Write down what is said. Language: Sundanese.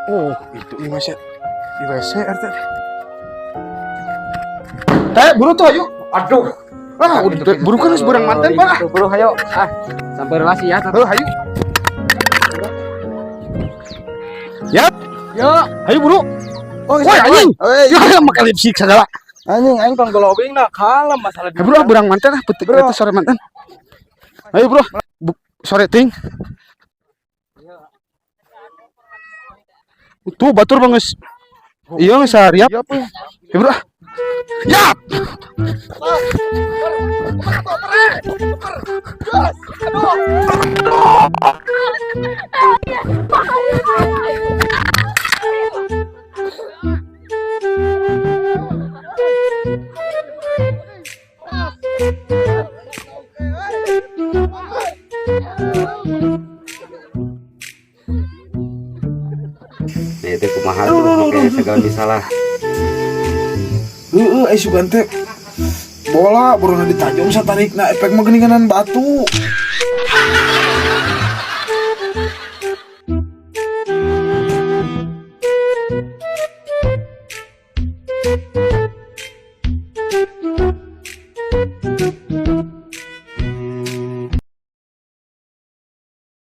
Oh, itu di WC. Di WC RT. Teh, buru tuh ayo. Aduh. Ah, udah buru kan geus beurang manten, Pak. Buru hayo. Ah, sampai relasi ya. Heuh, hayu. Ya, Yo. hayu buru. Oh, Woi, anjing. Ya, make lipstick segala. Anjing aing pang glowing nah, kalem masalah. Ayo bro, beurang manten ah, peuting Bro. eta sore manten. Ayo bro, sore ting. Tuh batur bang geus. Iya geus sariap. Ayo bro. Ya. Nah, itu kumaha tuh make segala misalah. Heeh, ai sugan teh bola baru ditajong satarikna efek mah geuninganan batu.